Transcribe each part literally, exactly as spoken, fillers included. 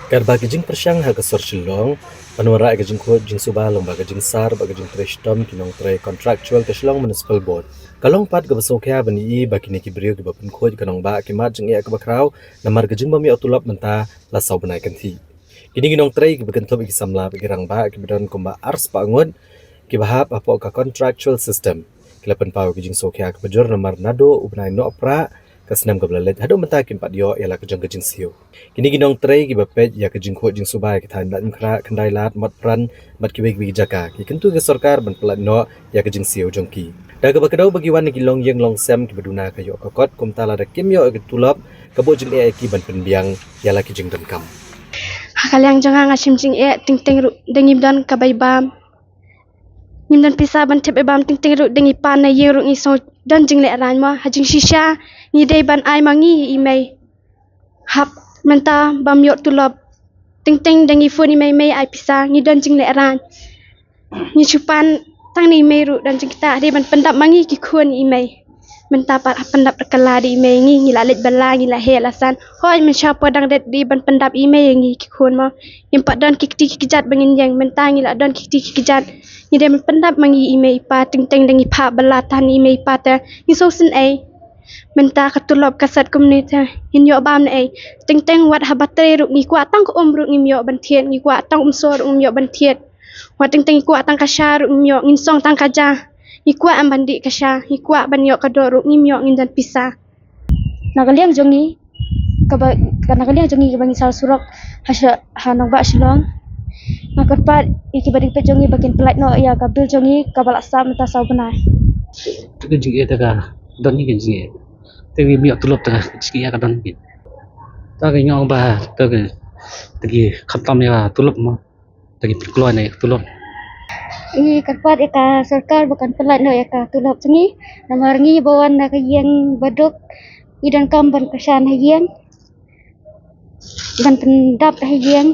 Katba ki jingpyrshang ha ka sor Shillong ban wanrah ïa ka jingkhuid jingsuba lyngba ka jingsar bad ka jingtrei shitom ki nongtrei contractual ka Shillong Municipal Board, ka long pat kaba sngewkhia ban ïohi ba kine ki briew kiba pynkhuid ka nongbah ki mad jingeh kaba khraw namar ka jingbym ïoh tulop mynta la saw bnai kynthih. Kine ki nongtrei kiba kynthup ïa ki samla bad ki rangbah kiba don kumba arspah ngut, kiba hap hapoh ka contractual system, ki la pynpaw ïa ka jingsngewkhia kaba jur namar naduh u bnai Nohprah ka snem kaba la leit haduh mynta kim pat ïoh ïa la ka jong ka jingsiew. Kine ki nongtrei kiba peit ïa ka jingkhuid jingsuba ïa ki thaiñ Laitumkhrah, Khyndailad, Motphran bad kiwei kiwei ki jaka, ki kyntu ïa ka sorkar ban pyllait noh ïa ka jingsiew jong ki. Da kaba kdew ba ki wan na ki longïing longsem kiba duna ka ïoh ka kot, kumta lada kim ïoh ïa ka tulop, ka buh jingeh ïa ki ban pynbiang ïa la ki jingdonkam. Ha ka liang jong nga, nga shim jingeh, teng teng ruh da ngim don kaba ibam. Ngim don pisa ban thep ibam, teng teng ruh da ngi pan na ïing ruh ngi sngew don jinglehrain mo. Ha jingshisha ngi dei ban ai ma ngi i mei. Hap mynta bym ïoh tulop, teng teng da ngi phone i mei, mei ai pisa, ngi don jinglehrain. Ngi shu pan tang na i mei ruh don jingktah, dei ban pyndap ma ngi ki khun i mei. Mynta pat ha pyndap da kylla da i mei ngi, ngi la leit bylla, ngi la heh la san. Hooid, mynshuwa por dang rit dei ban pyndap i mei ïa ngi ki khun mo. Ngim pat don ki kti ki kjat ba ngin ïeng, mynta ngi la don ki kti ki kjat. Ngi dei ban pyndap ma ngi i mei i pa, teng teng da ngi phah bylla tang i mei i pa te ngi sngew sngewsih. Mynta ka tulop ka set kumne te ngin ïoh bam ne ei. Teng teng wat haba trei ruh ngi kwah tang ka um ruh ngim ïoh ban thied, ngi kwah tang um soh ruh ngim ïoh ban thied. Wat teng teng ngi kwah tang ka sha ruh ngim ïoh, ngin song tang ka ja. Ngi kwah em ban dih ka sha, ngi kwah ban ïoh ka doh ruh ngim ïoh, ngin don pisa. Na ka liang jong ngi kaba, ka na ka liang jong ngi kaba ngi sah surok ha sha, ha nongbah Shillong, nga kyrpad ïa kiba dei peit jong ngi ba kin pyllait noh ïa ka bill jong ngi kaba la sah mynta saw bnai. Te ka jingeh te ka don hi ka jingeh. Te ngi ïoh tulop te ka jingeh ka don hi. Ta ka nyong ba te ka, te ki khamtam ïa ka tulop mo. Ta ki pynkloi na ïa ka tulop. Ngi kyrpad ïa ka sorkar ba kan pyllait noh ïa ka tulop jong ngi. Namar ngi ba wan na ka ïing ba duk, ngi donkam ban kyrshan ha ïing, ban pyndap ha ïing.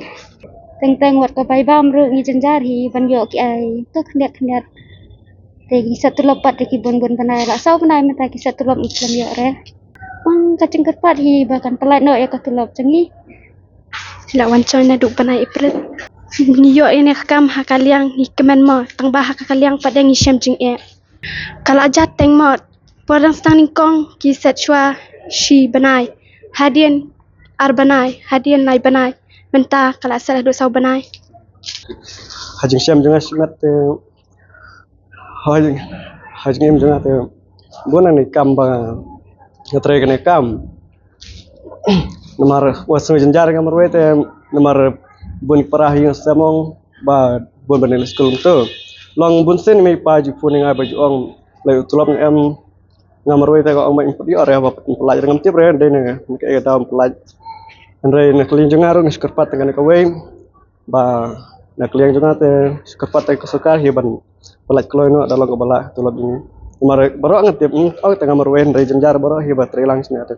Teng teng wat kaba ibam ruh ngi jynjar hi ban ïoh ki ai to khyndiat khyndiat. Te ki set tulop pat te ki bun bun bnai, la saw bnai mynta ki set tulop ngi khlem ïoh re. Ong ka jingkyrpad hi ba kan pyllait noh ïa ka tulop jong ngi. La wan join naduh bnai April. Ngi ïoh ïa kane ka kam ha ka liang ngi kmen mo, tang ba ha ka liang pat ïa ngi shem jingeh. Ka la jat teng mo, por dang sdang nyngkong ki set shuwa shi bnai, hadien ar bnai, hadien lai bnai. Mynta ka la set haduh saw bnai. Ha jingshem jong nga shimet te, ha jing, ha jingim jong nga te, bun nang ne kam ba nga trei kane kam. Namar wat sngew jynjar nga marwei te, namar bun para hi nga semong ba bun ban leit skul tu. Long bun sien mei pa ju phone nga ba ju ong lei u tulop nga em, nga marwei te ka ong ba in put ïoh re ba in pyllait, ngam tip re dei ne ka daw in pyllait. Hynrei na ka liang jong nga ruh nga shu kyrpad te kane kawei ba na ka liang jong nga te shu kyrpad te ka sorkar hi ban pyllait kloi noh da long kaba lah tulop jong ngi. Namar baroh nga tip, mm, ong te nga marwei hynrei jynjar baroh hi ba trei lang shane te.